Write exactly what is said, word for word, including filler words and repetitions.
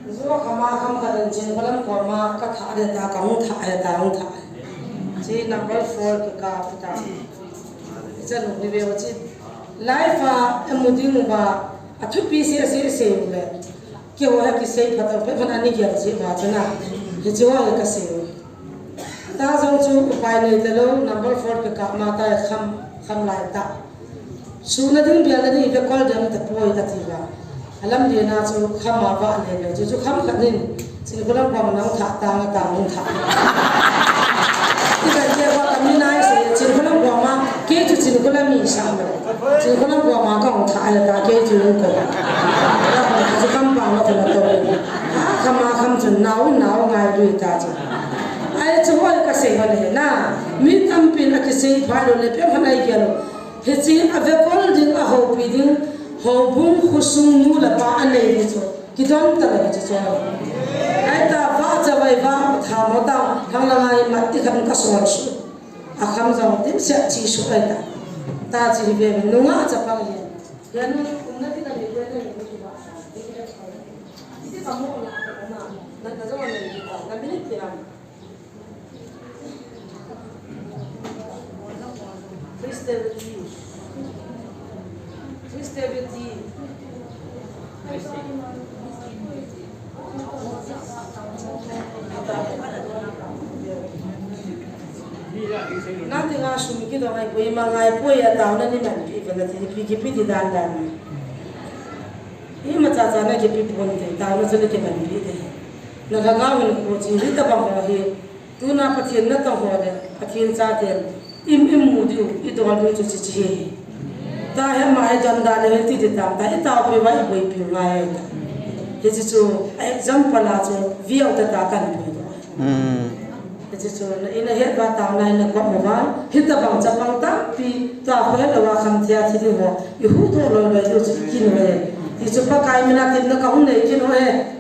Jua kama kham khat in Chinkholam koma ka thah le ta, ka hung thah le ta, hung thah. Chi number four kikap ta. Icha nu ni ve chi. Life a emu ding uva, athupi se se se le. Keiho hi kisei phat a, phat a ni gel chi uva chana. Hichi uva hi kasei. Ta jong chu upai nei talou, number four kikap ma ta kham, kham lai ta. Suna ding bial na ding i vekol dem tapoi kati uva. Alam le na chu kham a va le le chu, chu kham khat nin Chinkholam koma nang thah ta nga ta nang thah. Ti ka ke va ka mi nai se Chinkholam koma ke chu Chinkholam mi sa mo. Chinkholam koma ka hung thah ai ta ke chu ko. Ka chu kam pa ma ko na to. Kham a kham chu nau nau ngai lui ta chu. Ai chu hoi ka se hon he na. Mi tampin akisei pha lo le pe hon ai ke lo. Hichi a vekol ding, a houpi ding, houbung khosung nu le pa anei ding chu kidon talou chu chu. Ai ta va cha vai va tha mo ta, thang la ngai mat ti khan ka sol su. A kham jong dim se chi su ai ta. Ta chi hi ve nunga chapang hi. Yan nu kum na ti ka ni ve ni ni ba. Ti ka mo na na na jong na ni ta. Na minute ti na. Please stay with me. Please stay with me. Nati nga sum kidong ai poi, ma ngai poi a taona ni man pi vela ti pi kipi ti dan dan. Ima cha cha na kipi pon te, taona chu na kiman pi te. Na lhagao in kho chi, hitabang ho hi, tuna Pathen natong ho le, Pathen chaten, im, imu diu, idol diu chu chi chi hi. Ta hi ama hi donda le hi ti ti tam ta, itaopi uva iboipi u ngai ta. Hichi chu, example a chu, viau ta ta kan pui do. Hichi chu, na ina het uva taona ina kop uva, hitabang chapang tampi, ta khohe lou a kham thei a thi diu ho, ihuhdoh loi loi diu chu kin uve. Ti chu Pakai mina tin na ka hung nei kin uve.